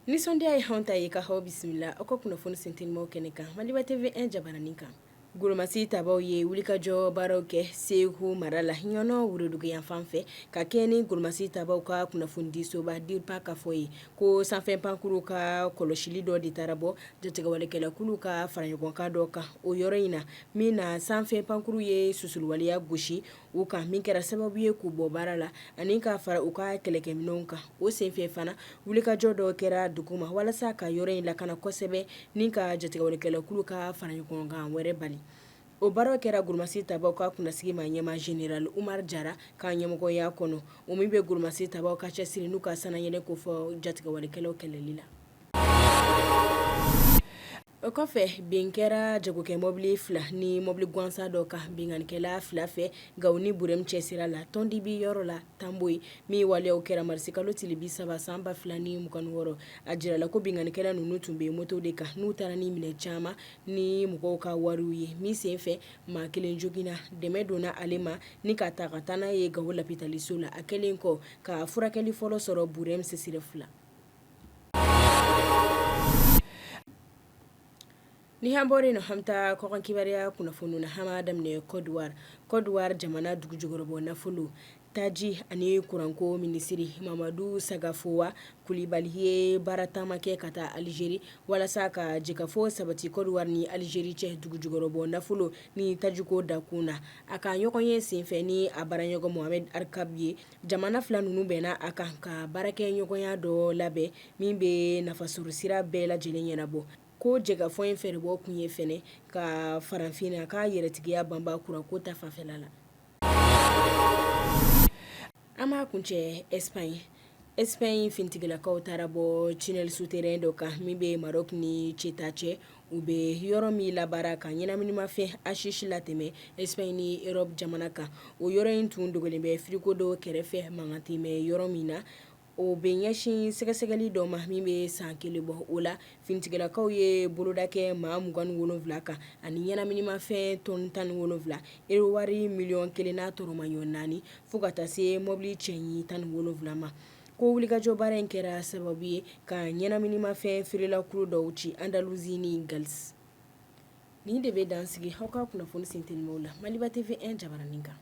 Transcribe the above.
Nisɔndiya ye anw ta ye ka aw bisimila aw ka kunnafoni sentelimaw kɛnɛ kan Maliba TV 1 jabaranin kan. Golomasi tabaw ye wulikajɔ baaraw kɛ Segu mara la Ɲɔnɔ worodugu yanfan fɛ ka kɛ ni golomasi tabaw ka kunnafonidisoba DIRPA ka fɔ ye ko sanfɛ pankuru ka kɔlɔsili dɔ de taara bɔ jatigɛwalekɛlakulu ka faraɲɔgɔnkan dɔ kan o yɔrɔ in na min na sanfɛ pankuru ye susuliwaleya gosi u kan min kɛra sababu ye k'u bɔ baara la ani ka fara u ka kɛlɛkɛminɛnw kan. O senfɛ fana wulikajɔ dɔ kɛra duguma walasa ka yɔrɔ in lakana kosɛbɛ ni ka jatigɛwalekɛlakulu ka faraɲɔgɔnkan wɛrɛ bali. O baaraw kɛra golomasi tabaw ka kunnasigi maa ɲɛmaa général Umar Jara ka ɲɛmɔgɔya kɔnɔ, o min bɛ golomasi tabaw ka cɛsiri n'u ka sannayɛlɛn kofɔ jatigɛwalekɛlaw kɛlɛli la. O kɔfɛ bin kɛra jagokɛ mɔbili fila ni mɔbili gansan dɔ kan binkannikɛla fila fɛ Gawo ni Burɛmu cɛsira la Tɔndibi yɔrɔ la Tanboyi min waleyaw kɛra marisikalo tile 30 san 2026. A jirala ko binkannikɛla ninnu tun bɛ moto de kan n'u taara ni minɛn caman ni mɔgɔw ka wariw ye min senfɛ maa kelen joginna dɛmɛ donna ale ma ni ka ta ka taa n'a ye Gawo lapitaliso la a kɛlen kɔ ka furakɛli fɔlɔ sɔrɔ Burɛmu CSRéf la. Ni an bɔra yen an bɛ taa kɔkan kibaruya kunnafoni na an b'a daminɛ Côte d'Ivoire Côte d'Ivoire jamana dugu jukɔrɔbɔ nafolo taji ani kuranko minisiri Mamadu Sagafowa Kulibali ye baara taama kɛ ka taa Alizeri walasa ka jɛkafɔ sabati Côte d'Ivoire ni Alizeri cɛ dugu jukɔrɔbɔ nafolo ni tajiko dakun na. A ka ɲɔgɔnye senfɛ ni a baaraɲɔgɔn Mohamed Arkab ye Jamana fila ninnu bɛnna a kan ka baarakɛɲɔgɔnya dɔ labɛn min bɛ nafasɔrɔ sira bɛɛ lajɛlen ɲɛnabɔ. Ko jɛkafɔ in fɛɛrɛbɔ kun ye fɛnɛ ka farafinna ka yɛrɛtigiya banba kuranko ta fanfɛla la. An b'a kuncɛ Espagne. Espagne finitigilakaw taara bɔ tunnel souterrain dɔ kan min bɛ Maroc ni Ceuta cɛ. U bɛ yɔrɔ min labaara ka ɲɛnaminimafɛn hashish latɛmɛ Espagne ni Europe jamana kan. O yɔrɔ in tun dogolen bɛ frigo dɔ kɛrɛfɛ mankan tɛ mɛn yɔrɔ min na. O bɛ ɲɛsin sɛgɛsɛgɛli dɔ ma min bɛ san kelen bɔ. O la, finitigilakaw ye boloda kɛ maa 27 kan ani ɲɛnaminimafɛn tɔni 17, euro wari miliyɔn kelen n'a tɔrɔmaɲɔ naani, fo ka taa se mɔbili cɛɲi 17 ma. Ko wulikajɔ baara in kɛra sababu ye ka ɲɛnaminimafɛn feerelakulu dɔw ci Andalousie ni Galice. Nin de bɛ dan sigi aw ka kunnafoni sentelimaw la Maliba TV 1 jabaranin kan.